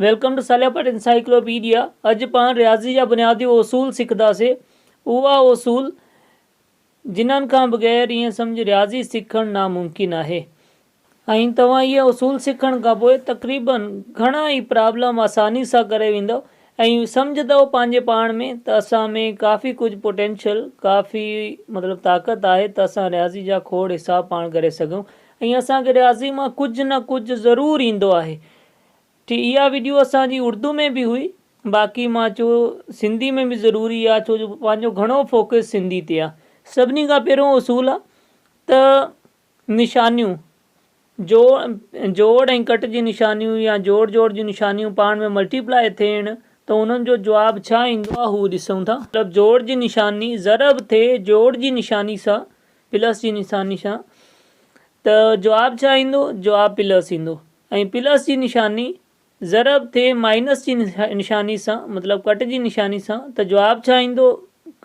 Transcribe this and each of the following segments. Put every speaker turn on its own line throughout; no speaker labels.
Welcome to Saleh Bhat encyclopedia اڄ پاڻ رياضي جا بنيادي اصول سکنداسي اها اصول جنھن کان بغير ائين سمجھ رياضي سکڻ ناممڪن آهي ۽ توهان اهي اصول سکڻ کان پوء تقريبن گھڻا ئي پرابلم آساني سان ڪري ويندؤ ۽ سمجھندؤ پنهنجي پاڻ ۾ ته اسان ۾ ڪافي ڪجھ پوٽينشل ڪافي مطلب طاقت آهي ته اسان رياضي جا کوڙ حساب پاڻ ڪري سگھون ۽ اسان کي رياضي مان ڪجھ نه ڪجھ ضرور ايندو آهي ٺيڪ اها وڊيو اسان جي اردو ۾ به هئي باقي مان چيو سنڌي ۾ به ضروري آ ڇو جو پنهنجو گهڻو فوڪس سنڌي تي آ سڀني کان پهريون اصول آ ته نشانيون جوڙ جوڙ ۽ ڪٽ جي نشانيون يا جوڙ جوڙ جون نشانيون پاڻ ۾ ملٽيپلائي ٿيڻ ته انهن جو جواب ڇا ايندو آ هو ڏسون ٿا. مطلب جوڙ جي نشاني ضرب ٿئي جوڙ جي نشاني سان پلس جي نشاني سان ته جواب ڇا ايندو جواب پلس ايندو ۽ پلس جي نشاني ضرب ٿئي مائنس جي نشاني سان مطلب ڪٽ جي نشاني سان ته جواب ڇا ايندو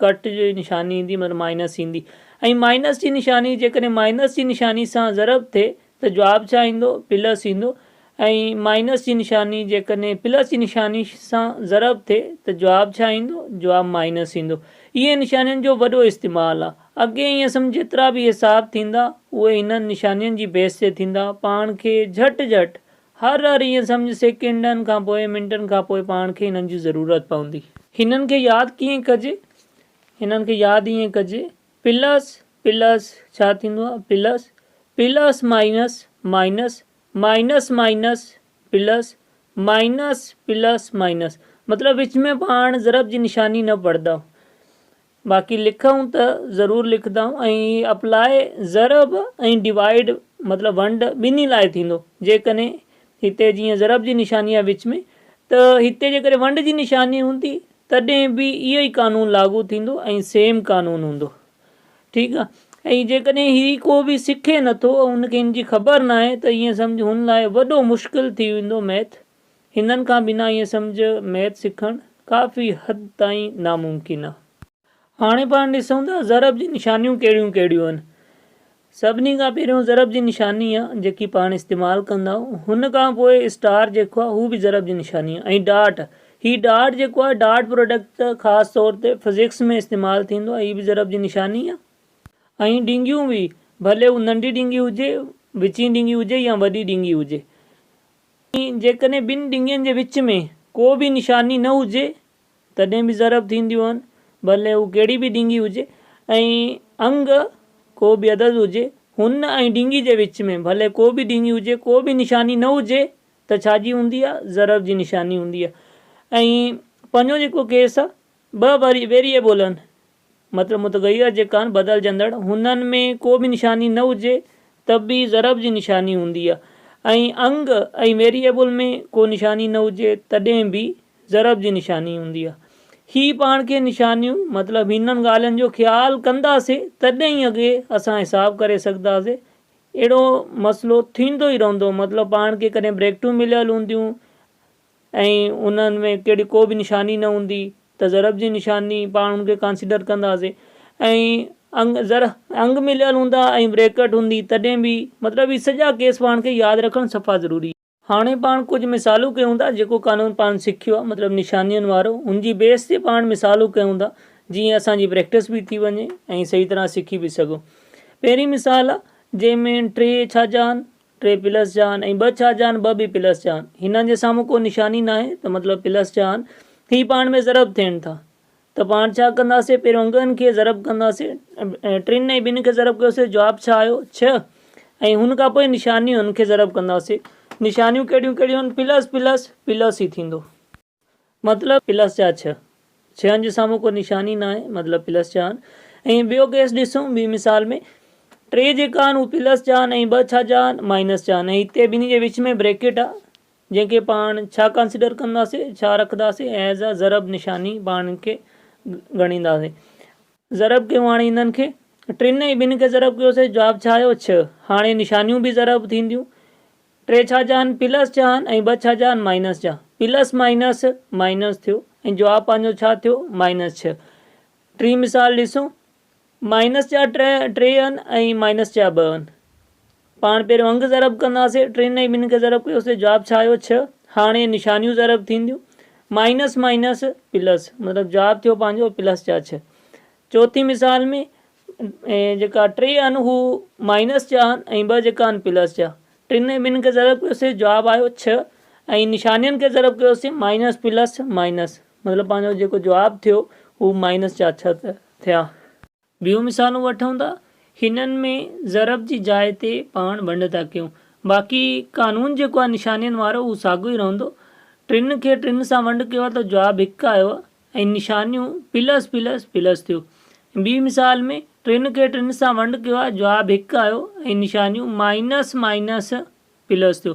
ڪٽ جي نشاني ايندي مطلب مائنس ايندي ۽ مائنس جي نشاني جيڪڏهن مائنس جي نشاني سان ضرب ٿئي ته جواب ڇا ايندو پلس ايندو ۽ مائنس جي نشاني جيڪڏهن پلس جي نشاني سان ضرب ٿئي ته جواب ڇا ايندو جواب مائنس ايندو اهي نشانين جو وڏو استعمال آ اڳي ائين سمجھ جيترا به حساب ٿيندا اهي انهن نشانين جي بيس تي ٿيندا پاڻ کي جهٽ جهٽ هر هر ائين سمجھ سيڪنڊن کان پوء منٽن کان پوء پاڻ کي انهن جي ضرورت پوندي. هنن کي ياد ڪيئن ڪجي؟ هنن کي ياد ائين ڪجي پلس پلس ڇا ٿيندو آهي plus plus minus minus minus minus plus minus plus minus مطلب وچ ۾ پاڻ ضرب جي نشاني نه پڙهندا باقي لکون ته ضرور لکندائون ۽ اپلاء ضرب ۽ ڊوائيڊ مطلب ونڊ ٻنهي لاء ٿيندو جيڪڏهن هتي جيئن ضرب جي نشاني آهي وچ ۾ ته هتي جيڪڏهن ونڊ جي نشاني هوندي تڏهن به اهو ئي قانون لاڳو ٿيندو ۽ سيم قانون هوندو ٺيڪ آهي ۽ جيڪڏهن هي ڪو به سکي نٿو ۽ هن کي هن جي خبر ناهي ته ائين سمجھ هن لاء وڏو مشڪل ٿي ويندو ميٿ هنن کان بنا ائين سمجهه ميٿ سکڻ ڪافي حد تائين ناممڪن آ. هاڻي پاڻ ڏسون ته ضرب جي نشانيون ڪهڙيون ڪهڙيون آهن. سڀني کان پهريون ضرب جي نشاني آ جيڪي پاڻ استعمال ڪندا آهيون. هن کان پوء اسٽار جيڪو آ هو به ضرب جي نشاني آ ۽ ڊاٽ هي ڊاٽ جيڪو آ ڊاٽ پروڊڪٽ ته خاص طور تي فزڪس ۾ استعمال ٿيندو آ هي به ضرب جي نشاني آ. ۽ ڏينگيون به ڀلي هو ننڍي ڏينگي هجي، وچين ڏينگي هجي يا وڏي ڏينگي هجي. جيڪڏهن ٻن ڏنگين جي وچ ۾ ڪو به نشاني نه هجي تڏهن به ضرب ٿينديون آهن ڀلي هو ڪهڙي به ڏنگي هجي ۽ انگ ڪو به عدد هجي هن ۽ ڏنگي جي وچ ۾ ڀلي ڪو به ڏنگي هجي ڪو به نشاني نه هجي ته ڇا جي هوندي آهي ضرب جي نشاني هوندي آهي ۽ پنجون جيڪو ڪيس آهي ٻه ويريئبل آهن مطلب متغير جيڪا آهن بدلجندڙ هنن ۾ ڪو به نشاني نه هجي ته به ضرب جي نشاني هوندي آهي ۽ انگ ۽ ويريئبل ۾ ڪو نشاني نه هجي تڏهن به ضرب جي نشاني هوندي آهي. هي پاڻ کي نشانيون مطلب هنن ڳالهين جو خيال ڪنداسي تڏهن ئي اڳي اسان حساب ڪري سگهنداسي. اهڙو مسئلو ٿيندو ئي رهندو مطلب پاڻ کي ڪڏهن بريڪٽون مليل هونديون ۽ انهن ۾ ڪهڙي ڪو به نشاني نه هوندي ته ضرب جي نشاني پاڻ ان کي ڪنسيڊر ڪنداسين ۽ انگ ذر انگ مليل هوندا ۽ بريڪٽ هوندي تڏهن به مطلب هي سڄا ڪيس پاڻ کي ياد رکڻ صفا ضروري. هاڻي پاڻ ڪجهه مثالون ڪيون ٿا جيڪو قانون پاڻ سکيو آهي مطلب نشانين وارو ان جي بيس تي پاڻ مثالون ڪيون ٿا جيئن اسان جي پريڪٽس به ٿي وڃي ۽ صحيح طرح سکي به سگهون پهرين مثال آهي جنهن ۾ ٽي ڇا جان ٽي پلس جا آهن ۽ ٻه ڇا جا آهن ٻه به پلس جا آهن هنن جي سامهون ڪو نشاني ناهي ته مطلب پلس جا آهن هي پاڻ ۾ ضرب ٿين ٿا ته پاڻ ڇا ڪنداسي پهريون انگن کي ضرب ڪنداسي ٽن ۽ ٻن کي ضرب ڪيوسي جواب ڇا آيو ڇهه ۽ هن کان پوء نشانيون کي ضرب ڪنداسي نشانيون ڪهڙيون ڪهڙيون آهن پلس پلس پلس ئي ٿيندو. مطلب پلس جا ڇهه، ڇهن جي سامهون ڪو نشاني ناهي مطلب پلس جا آهن ۽ ٻيو ڪيس ڏسون ٻي مثال ۾ ٽي جيڪا آهن هو پلس جا آهن ۽ ٻه ڇا جا آهن مائنس جا آهن ۽ هتي ٻنهي جي وچ ۾ بريڪيٽ آهي جنهن کي پاڻ ڇا ڪنسيڊر ڪنداسي ڇا رکنداسي ايز ا ضرب نشاني پاڻ کي ڳڻينداسي ضرب ڪيون هاڻي انهن کي ٽن ۽ ٻن کي ضرب ڪيوسي جواب ڇا آيو ڇهه هاڻي نشانيون به ضرب ٿينديون ٽي ڇا جا آهن پلس جا آهن ۽ ٻه ڇا جا آهن مائنس جا پلس مائنس مائنس ٿيو ۽ جواب پنهنجو ڇا ٿيو مائنس ڇهه ٽين مثال ڏسون مائنس جا ٽي ٽي آهن ۽ مائنس جا ٻه آهن پاڻ پهريون انگ ضرب ڪنداسي ٽن ۽ ٻن کي ضرب ڪيوسي جواب ڇا آيو ڇهه هاڻي نشانيون ضرب ٿينديون مائنس مائنس پلس مطلب جواب ٿيو پنهنجو پلس جا ڇهه. چوٿين مثال ۾ جيڪا ٽي آهن هو مائنس جا آهن ۽ ٻه جيڪا آهن پلس جا. ٽن ۽ ٻن کي ضرب ڪيوسي جواب آيو ڇهه ۽ نشانين کي ضرب ڪيوسي مائنس پلس مائنس مطلب پنهنجو جيڪو جواب ٿيو هو مائنس جا ڇهه ٿيا. ٻيون مثالون وٺون ٿا. هنن ۾ ضرب جي جاء تي پاڻ ونڊ ٿا ڪيون. باقي قانون جيڪو آهي نشانين وارو اهو ساڳيو ئي رهندو. ٽن کي ٽن سان ونڊ ڪيو آهي ته جواب هڪ آيو آهي ۽ نشانيون پلس پلس پلس ٿيو. ٻي مثال ۾ ٽن کي ٽن سان ونڊ ڪيو آهي جواب هڪ آيو ۽ نشانيون مائنس مائنس پلس ٿيو.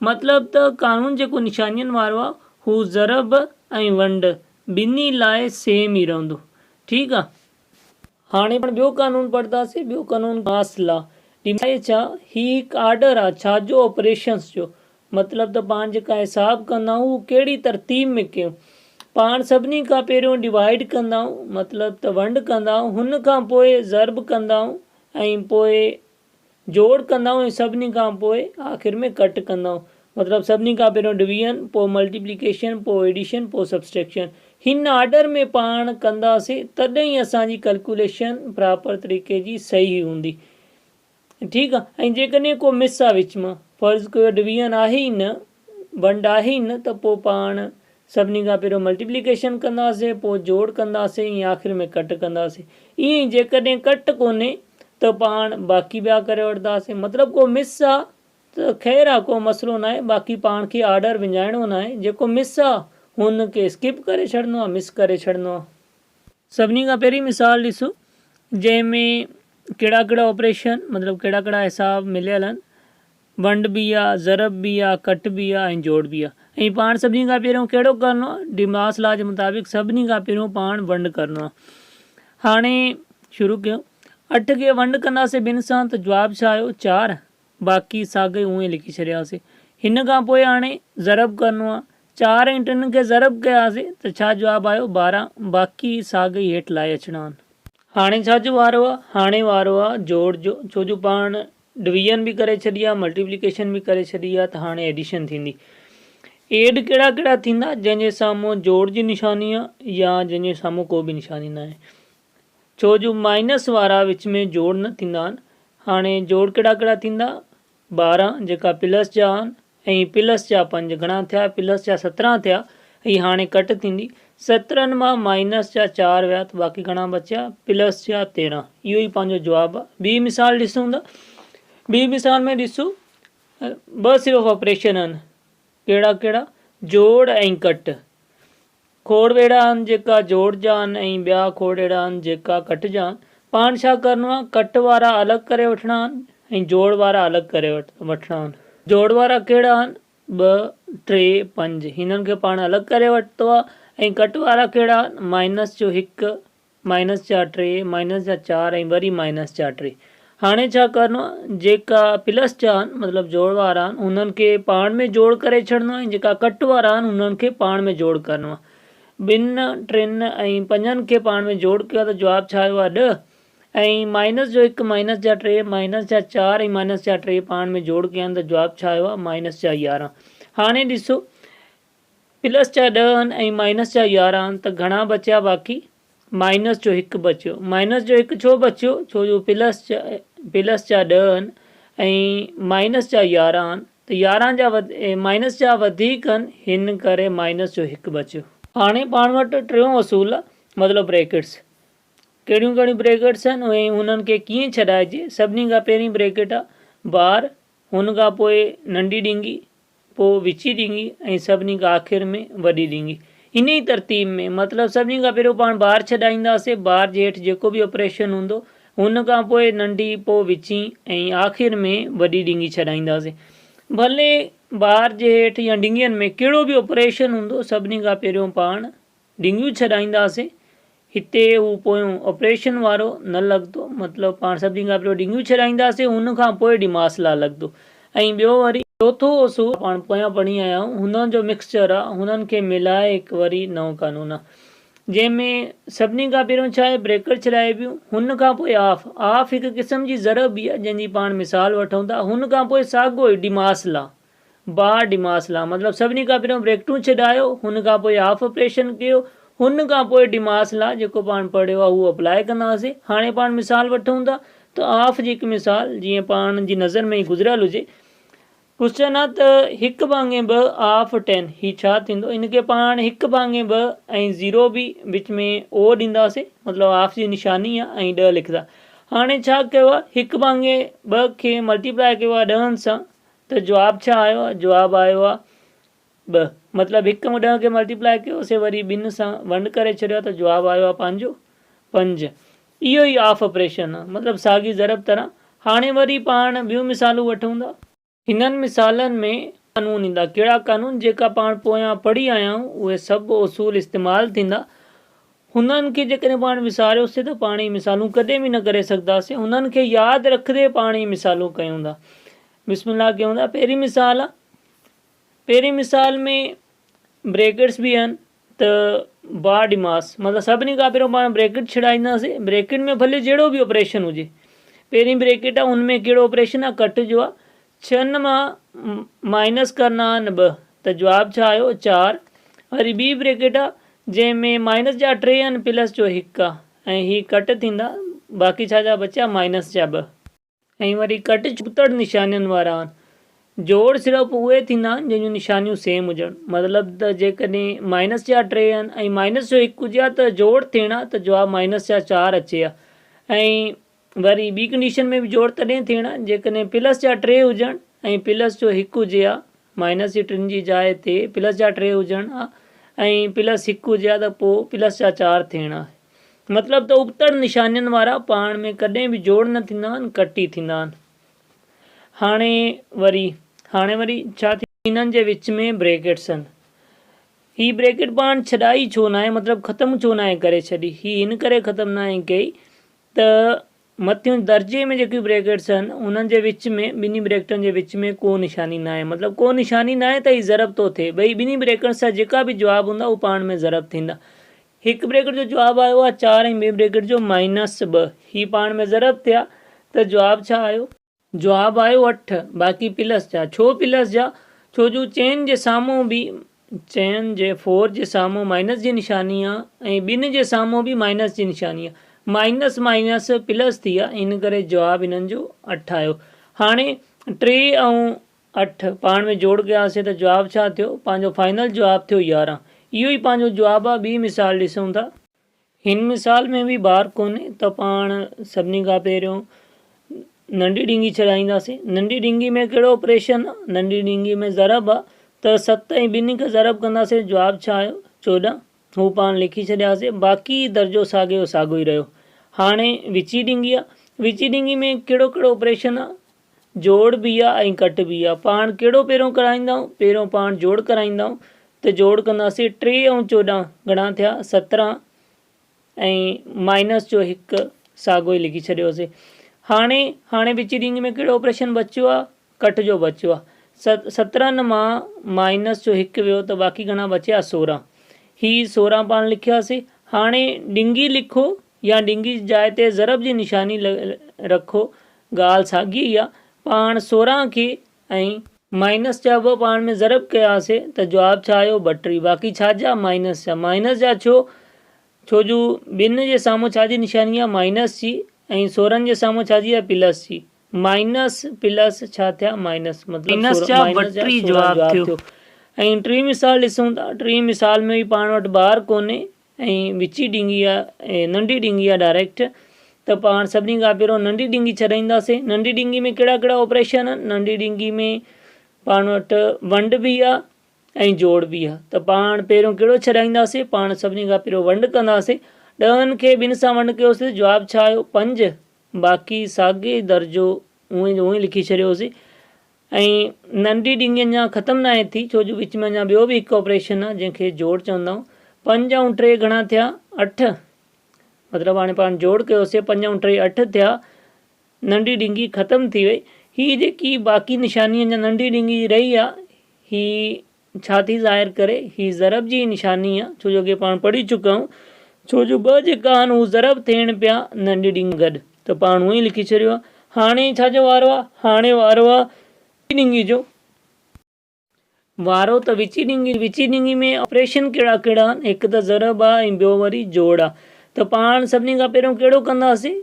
مطلب ته قانون جيڪو نشانين وارو آهي هو ضرب ۽ ونڊ ٻنهي لاء سيم ئي رهندو. ٺيڪ آهي. هاڻي پاڻ ٻيو قانون پڙهنداسين، ٻيو قانون ماس لا آهي ڇا؟ هي هڪ آرڊر آهي ڇا جو آپريشنس جو مطلب ته پاڻ جيڪا حساب ڪندا آهيون اهو ڪهڙي ترتيب ۾ ڪيون. پاڻ سڀني کان پهريون ڊوائيڊ ڪندا آهيون مطلب ته ونڊ ڪندا آهيون هن کان پوء ضرب ڪندا آهيون ۽ پوء جوڙ ڪندا آهيون ۽ سڀني کان پوء آخر ۾ ڪٽ ڪندا آهيون مطلب سڀني کان پهريون ڊويزن پوء ملٽيپليڪيشن پوء ايڊيشن پوء سبسٽريڪشن هن آرڊر ۾ پاڻ ڪنداسين تڏهن ئي اسان جي ڪلڪوليشن پراپر طريقي جي صحيح هوندي ٺيڪ آهي ۽ جيڪڏهن ڪو مس آهي وچ مان فرض ڪيو ڊويزن آهي ئي نه ونڊ آهي ئي نه ته پوء پاڻ سڀني کان پهريون ملٽيپليڪيشن ڪنداسين پوء جوڙ ڪنداسين ۽ آخر ۾ ڪٽ ڪنداسين. ائين ئي جيڪڏهن ڪٽ ڪونهي ته پاڻ باقي ٻيا ڪري وٺنداسين. مطلب ڪو مس آ ته خير آ ڪو مسئلو ناهي باقي پاڻ کي آرڊر وڃائڻو ناهي جيڪو مس آ هن کي اسڪپ ڪري ڇڏڻو آ مس ڪري ڇڏڻو آ. سڀني کان پهرين مثال ڏسو جنهن ۾ ڪهڙا ڪهڙا آپريشن مطلب ڪهڙا ڪهڙا حساب مليل آهن. ونڊ به آ، ضرب به آ، ڪٽ به آ ۽ جوڙ به آ. ۽ پاڻ سڀني کان پهريون ڪهڙو ڪرڻو آ؟ ڊيماس لا جي مطابق سڀني کان پهريون پاڻ ونڊ ڪرڻو آ. هاڻي شروع ڪيو. اٺ کي ونڊ ڪنداسين ٻن سان ته جواب ڇا آيو؟ چار. باقي ساڳئي اونئين لکي ڇڏياسين. هن کان پوء هاڻي ضرب ڪرڻو آ. چار ۽ ٽن کي ضرب ڪياسين ته ڇا جواب آيو؟ 12. باقي ساڳئي هيٺ لاهي اچڻا آهن. هاڻي ڇا جو وارو آ؟ هاڻي وارو آ جوڙ جو، ڇو جو پاڻ ڊويزن به ڪري ڇڏي آ ملٽيپليڪيشن به ڪري ڇڏي آ ته هاڻي ايڊيشن ٿيندي. ايڊ ڪهڙا ڪهڙا ٿيندا جنهن جي سامهون جوڙ جي نشاني آ يا جنهن جي سامهون ڪو به نشاني ناهي. ڇو جو مائنس وارا وچ ۾ جوڙ نه ٿيندا آهن. هاڻي جوڙ ڪهڙا ڪهڙا ٿيندا 12 جيڪا پلس جا آهن ۽ پلس جا پنج گهڻا ٿيا پلس جا 17 ٿيا ۽ هاڻي ڪٽ ٿيندي 17 مان مائنس جا چار ويا ته باقي گهڻا بچيا پلس جا 13 اهو ئي پنهنجو جواب آ. ٻي مثال ڏسون ٿا ٻي مثال ۾ ڏسو ٻه صرف آپريشن آهن ڪهڙا ڪهڙا جوڙ ۽ ڪٽ کوڙ اهڙا آهن جيڪا جوڙ جا آهن ۽ ٻيا کوڙ اهڙا آهن جيڪا ڪٽ جا آهن. پاڻ ڇا ڪرڻو آهي ڪٽ وارا الڳ ڪري وٺڻا آهن ۽ جوڙ وارا الڳ ڪري وٺڻا آهن. جوڙ وارا ڪهڙا آهن ٻه، ٽي، پنج هنن کي پاڻ الڳ ڪري ورتو آهي ۽ ڪٽ وارا ڪهڙا آهن مائنس جو هڪ، مائنس جا ٽي، مائنس جا چار ۽ وري مائنس جا ٽي. هاڻي ڇا ڪرڻو آهي جيڪا پلس جا آهن مطلب جوڙ وارا آهن انهن کي پاڻ ۾ جوڙ ڪري ڇڏڻو آهي ۽ جيڪا ڪٽ وارا آهن انهن کي پاڻ ۾ جوڙ ڪرڻو آهي. ٻن، ٽن ۽ پنجن کي پاڻ ۾ جوڙ ڪيو آهي ته جواب ڇا آيو آهي ڏهه ۽ مائنس جو هڪ مائنس جا ٽي مائنس جا چار ۽ مائنس جا ٽي پاڻ ۾ جوڙ ڪيا آهن ته جواب ڇا آيو آهي مائنس جا 11. هاڻي ڏسو پلس جا ڏهه آهن ۽ مائنس جا 11 آهن ته گهڻا بچيا باقي مائنس جو هڪ بچيو. مائنس جو هڪ ڇو بچيو؟ ڇو جو پلس جا پلس جا ڏهه آهن ۽ مائنس جا 11 آهن ته 11 جا مائنس جا وڌيڪ آهن هن ڪري مائنس جو هڪ بچيو. هاڻي پاڻ وٽ ٽيون اصول آهي مطلب بريڪٽس ڪهڙيون ڪهڙيون بريڪٽس آهن ۽ انهن کي ڪيئن ڇڏائجي سڀني کان پهرين بريڪٽ آهي بار هن کان پوء ننڍي ڏنگي پوء وچين ڏنگي ۽ سڀني کان آخر ۾ وڏي ڏنگي. انهيء ترتيب ۾ مطلب سڀني کان پهريون پاڻ بار ڇڏائينداسين، بار جي هيٺ جيڪو به آپريشن هوندو، ان کان پوء ننڍي، پوء وچين ۽ آخر ۾ وڏي ڏنگي ڇڏائينداسين. ڀلي بار جي هيٺ يا ڏنگين ۾ ڪهڙو به آپريشن هوندو، سڀني کان پهريون پاڻ ڏنگيون ڇڏائينداسين، هتي هو پويون آپريشن وارو نه لڳندو، مطلب پاڻ سڀني کان پهريون ڏنگيون ڇڏائينداسين، ان کان پوء ڊيماسلا لڳندو ۽ ٻيو وري چوٿون اصول پاڻ پويان پڙهي آيا آهيون، هنن جو مڪسچر آ، هنن کي ملائي هڪ وري نئون قانون آ، جنهن ۾ سڀني کان پهريون ڇا آهي بريڪٽ ڇڏائبيون، هن کان پوء آف، آف هڪ قسم جي ضرب به آ، جنهن جي پاڻ مثال وٺون ٿا، هن کان پوء ساڳيو ئي ڊيماسلا. بار ڊماس لا مطلب سڀني کان پهريون بريڪٽون ڇڏايو هن کان پوء هاف آپريشن ڪيو هن کان پوء ڊماس لا جيڪو پاڻ پڙهيو آهي اهو اپلاء ڪنداسين. هاڻي پاڻ مثال وٺون ٿا ته آف جي هڪ مثال جيئن پاڻ جي نظر ۾ ئي گذريل هجي. ڪوئسچن آ ته هڪ ڀاڱي ٻه آف ٽين هي ڇا ٿيندو؟ ان کي پاڻ هڪ ڀاڱي ٻه ۽ زيرو به وچ ۾ او ڏينداسين مطلب آف جي نشاني آ ۽ ڏهه لکندا. هاڻي ڇا ڪيو آ هڪ ڀاڱي ٻه کي ملٽيپلائي ڪيو آ ڏهن سان ته جواب ڇا آيو آ جواب آيو آ ٻه مطلب هڪ ۽ ڏهه کي ملٽيپلائي ڪيوسي وري ٻن سان ونڊ ڪري ڇڏيو آ ته جواب آيو آ پنهنجو پنج. اهو ئي آف آپريشن آ مطلب ساڳي ضرب طرح. هاڻي وري پاڻ ٻيون مثالون وٺون ٿا. هنن مثالن ۾ قانون ايندا. ڪهڙا قانون؟ جيڪا پاڻ پويان پڙهي آيا آهيون اهي سڀ اصول استعمال ٿيندا. هنن کي جيڪڏهن پاڻ وساريوسين ته پاڻ هي مثالون ڪڏهن به نه ڪري سگهنداسين. هنن کي ياد رکندي پاڻ هي مثالون ڪيون ٿا. بسم الله ڪيون ٿا. پهرين مثال آ. پهرين مثال ۾ بريڪٽس به آهن ته بار ڊماس مطلب سڀني کان پهريون پاڻ بريڪٽ ڇڙائينداسين بريڪٽ ۾ ڀلي جهڙو به آپريشن هجي پهرين بريڪٽ آهي ان ۾ ڪهڙو آپريشن آهي ڪٽ جو آهي ڇهن مان مائنس کرنا آهن ٻه ته جواب ڇا آيو چار وري ٻي بريڪٽ آهي جنهن ۾ مائنس جا ٽي آهن پلس جو هڪ آهي ۽ هي ڪٽ ٿيندا باقي ڇا جا بچيا مائنس جا ٻه. ۽ وري ڪٽ ابتڙ نشانين وارا آهن. جوڙ صرف اهي ٿيندا آهن جن جون نشانيون سيم هجن. مطلب ته جيڪڏهن مائنس جا ٽي آهن ۽ مائنس جو هڪ هجي ها ته جوڙ ٿيڻ ها ته جواب مائنس جا چار اچي ها ۽ وري ٻي ڪنڊيشن ۾ به جوڙ تڏهن ٿيڻ ها جيڪڏهن پلس جا ٽي هجن ۽ پلس جو هڪ هجي ها مائنس جي ٽن جي جاء تي پلس جا ٽي هجن ها ۽ پلس هڪ هجي ها ته پوء پلس جا چار ٿيڻ ها. مطلب ته ابتڙ نشانين وارا پاڻ ۾ ڪڏهن به جوڙ نه ٿيندا آهن، ڪٽ ئي ٿيندا آهن. هاڻي وري هاڻي وري ڇا ٿيندو؟ انهن جي وچ ۾ بريڪيٽس آهن. هي بريڪيٽ پاڻ ڇڏائي ڇو ناهي مطلب ختم ڇو ناهي ڪري ڇڏي؟ هي هن ڪري ختم ناهي ڪئي ته مٿيون درجي ۾ جيڪيون بريڪيٽس آهن انهن جي وچ ۾ ٻنهي بريڪٽن جي وچ ۾ ڪو نشاني ناهي مطلب ڪو نشاني ناهي ته هي ضرب ٿو ٿئي ٻئي ٻنهي بريڪٽس جا جيڪا به جواب هوندا اهو پاڻ ۾ ضرب ٿيندا هڪ بريڪٽ جو جواب آيو آهي چار ۽ ٻئي بريڪٽ جو مائنس ٻه هي پاڻ ۾ ضرب ٿيا ته جواب ڇا آيو؟ جواب آيو اٺ باقي پلس جا ڇو پلس جا ڇو جو چئن جي سامهون به چئن جي فور جي سامهون مائنس جي نشاني آ ۽ ٻن جي سامهون به مائنس جي نشاني آ مائنس مائنس پلس ٿي آ ان ڪري جواب انهن جو اٺ آيو هاڻي ٽي ۽ اٺ پاڻ ۾ جوڙ ڪياسين ته جواب ڇا ٿيو پنهنجو فائنل جواب ٿيو 11 اهو ئي پنهنجو جواب آ ٻي مثال ڏسون ٿا. هن مثال ۾ به بار ڪونهي ته پاڻ سڀني کان پهريون ننڍي ڏينگي ڇڏائينداسين. ننڍي ڏينگي ۾ ڪهڙو آپريشن آ؟ ننڍي ڏينگي ۾ ضرب آ ته ست ۽ ٻنهي کي ضرب ڪنداسين جواب ڇا آيو؟ 14 هو پاڻ لکي ڇڏياسين باقي درجو ساڳيو جو ساڳيو ئي رهيو. هاڻي وچي ڏينگي آ. وچي ڏينگي ۾ ڪهڙو ڪهڙو آپريشن آ؟ جوڙ به آ ۽ ڪٽ به آ. پاڻ ڪهڙو پهريون ڪرائيندائون؟ پهريون پاڻ جوڙ ڪرائيندائون ته جوڙ ڪنداسين ٽي ۽ 14 گهڻا ٿيا؟ 17 ۽ مائنس جو هڪ ساڳو ئي لکي ڇڏيوسين. هاڻي هاڻي وچين رنگ ۾ ڪهڙو آپريشن بچيو آ؟ ڪٽ جو بچيو آ. 17 مان مائنس جو هڪ ويو ته باقي گهڻا بچيا؟ 16. هي 16 پاڻ لکياسين. هاڻي ڏنگي لکو يا ڏنگي جي جاء تي ضرب جي نشاني رکو ڳالهه ساڳي ئي آ. پاڻ 16 کي ۽. مائنس جا ٻه پاڻ ۾ ضرب ڪياسي ته جواب ڇا آيو ٻٽي باقي ڇا جا مائنس جا مائنس جا ڇو ڇو جو ٻن جي سامهون ڇا جي نشاني آ مائنس جي ۽ 16 جي سامهون ڇا جي آ پلس جي مائنس پلس ڇا ٿيا مائنس مطلب
مائنس جا
مائنس جا
ٻٽي
16
جواب
جواب
ٿيو.
ٿيو ۽ ٽين مثال ڏسون ٿا ٽين مثال ۾ به پاڻ وٽ بار ڪونهي ۽ وچي ڏنگي آ ۽ ننڍي ڏنگي آ ڊائريڪٽ ته پاڻ سڀني کان پهريون ننڍي ڏنگي ڇڏائينداسين ننڍي ڏنگي ۾ ڪهڙا ڪهڙا آپريشن آهن ننڍي ڏنگي ۾ پاڻ وٽ ونڊ به آ ۽ جوڙ به آ ته پاڻ پهريون ڪهڙو ڇڏائينداسين پاڻ سڀني کان پهريون ونڊ ڪنداسين ڏهن کي ٻن سان ونڊ ڪيوسين جواب ڇا آيو پنج باقي ساڳي درجو اونئين جو اونئين لکي ڇڏيوسين ۽ ننڍي ڏنگي اڃا ختم ناهي ٿي ڇو جو وچ ۾ اڃا ٻيو به هڪ آپريشن آهي جنهن کي جوڙ چوندا آهيون پنج ۽ ٽي گهڻا ٿيا اٺ مطلب هاڻي پاڻ جوڙ ڪيوسين پنج ۽ ٽي اٺ ٿيا ننڍي ڏنگي ختم ٿي وئي هي جيڪي باقي نشاني اڃا ننڍي ڏنگي رهي آهي هي ڇا ٿي ظاهر ڪري؟ هي ضرب جي نشاني آ، ڇو جو اڳي پاڻ پڙهي چڪا آهيون، ڇو جو ٻه جيڪا آهن هو ضرب ٿيڻ پيا ننڍي ڏنگ گڏ ته پاڻ اونئين ئي لکي ڇڏيو آ. هاڻي ڇا جو وارو آ؟ هاڻي وارو آ ڏنگي جو. وارو ته وچين ڏنگي، وچين ڏنگي ۾ آپريشن ڪهڙا ڪهڙا آهن، هڪ ته ضرب آهي ۽ ٻيو وري جوڙ آهي ته پاڻ سڀني کان پهريون ڪهڙو ڪنداسين؟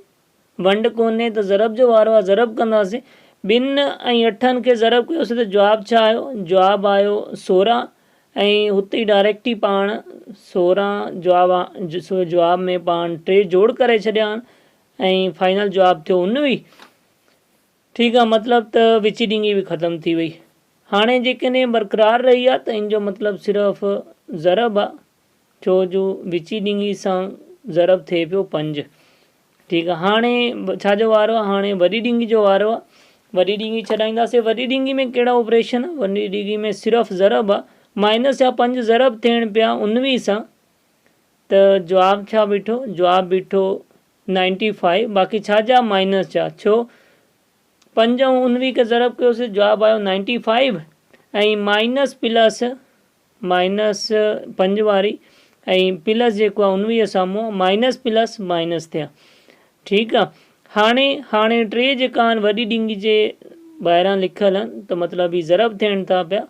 ونڊ ڪونهي ته ضرب جو وارو آهي ضرب ڪنداسين. ٻن ۽ اٺن کي ضرب ڪيوسين ته جواب ڇا آيو؟ جواب آيو 16 ۽ هتي ئي ڊائريڪٽ ئي پاڻ 16 جواب جواب ۾ پاڻ ٽي جوڙ ڪري ڇڏيا آهن ۽ فائنل جواب ٿيو 19. ٺيڪ آ مطلب ته وچي ڏنگي به ختم ٿي وئي. هاڻي جيڪڏهن برقرار رهي آ ته ان جو مطلب صرف ضرب آ ڇو جو وچي ڏنگي سان ضرب ٿئي پيو پنج. ٺيڪ آ هاڻي ڇا جو وارو آ هاڻي وڏي ڏنگي جو وارو آ وڏي ڏنگي ڇڏائينداسين وڏي ڏنگي ۾ ڪهڙا آپريشن آ وڏي ڏنگي ۾ صرف ضرب آ مائنس جا پنج ضرب ٿيڻ پيا 19 سان ته جواب ڇا بيٺو جواب بيٺو نائنٽي فائيو باقي ڇا جا مائنس جا ڇو پنج ۽ 19 کي ضرب ڪيوسي جواب آيو ninety five ۽ minus plus minus پنج واري ۽ پلس جيڪو آهي 19 سامهون مائنس پلس مائنس ٿيا ٺيڪ آ هاڻي هاڻي ٽي جيڪا آهن وڏي ڏنگي جي ٻاهران لکيل آهن ته مطلب هي ضرب ٿيڻ ٿا پيا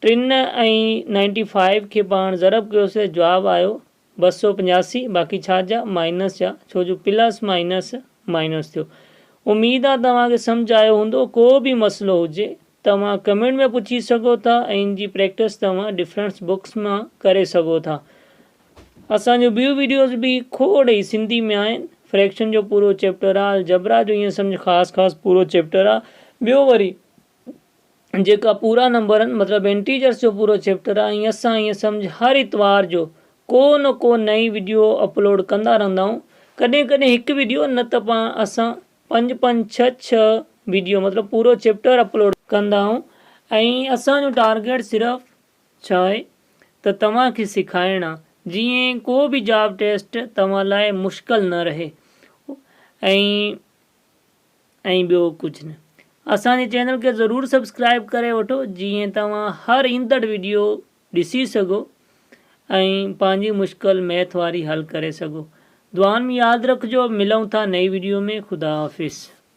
ٽن ۽ نائنٽي فائيو کي پاڻ ضرب ڪيوسي جواب آيو 285 باقي ڇا جا مائنس جا ڇو جو پلس مائنس مائنس ٿيو. اميد آ توهان کي سمجهه آيو هوندو ڪو به مسئلو هجي توهان ڪمينٽ ۾ پڇي سگهو ٿا ۽ ان جي پريڪٽس توهان ڊفرنٽس بڪس مان ڪري سگهو ٿا. اسان جون ٻيون وڊيوز به کوڙ ئي سنڌي ۾ آهن فريڪشن جو پورو چيپٽر آ الجبرا جو ائين سمجهه خاص خاص پورو چيپٽر آ ٻيو وري جيڪا پورا نمبر آهن مطلب انٽيجرس جو پورو چيپٽر آهي ۽ اسان ائين سمجهه هر اتوار جو ڪو نه ڪو نئين وڊيو اپلوڊ ڪندا رهندا آهيون ڪڏهن ڪڏهن هڪ وڊيو نه ته پاڻ اسان پنج پنج ڇهه ڇهه وڊيو مطلب پورو چيپٽر اپلوڊ ڪندا آهيون ۽ اسان جو ٽارگيٽ صرف ڇا آهي ته توهان کي سکائڻ آهي جيئن ڪو به جاب ٽيسٽ توهان لاء مشڪل نه رهي ۽ ۽ ٻيو ڪجهه نه. اسان جي چينل کي ضرور سبسڪرائب ڪري وٺو جيئن توهان هر ايندڙ وڊيو ڏسي سگهو ۽ پنهنجي مشڪل ميٿ واري حل ڪري سگهو. دعائن ۾ ياد رکجو ملون ٿا نئين وڊيو ۾ خدا حافظ.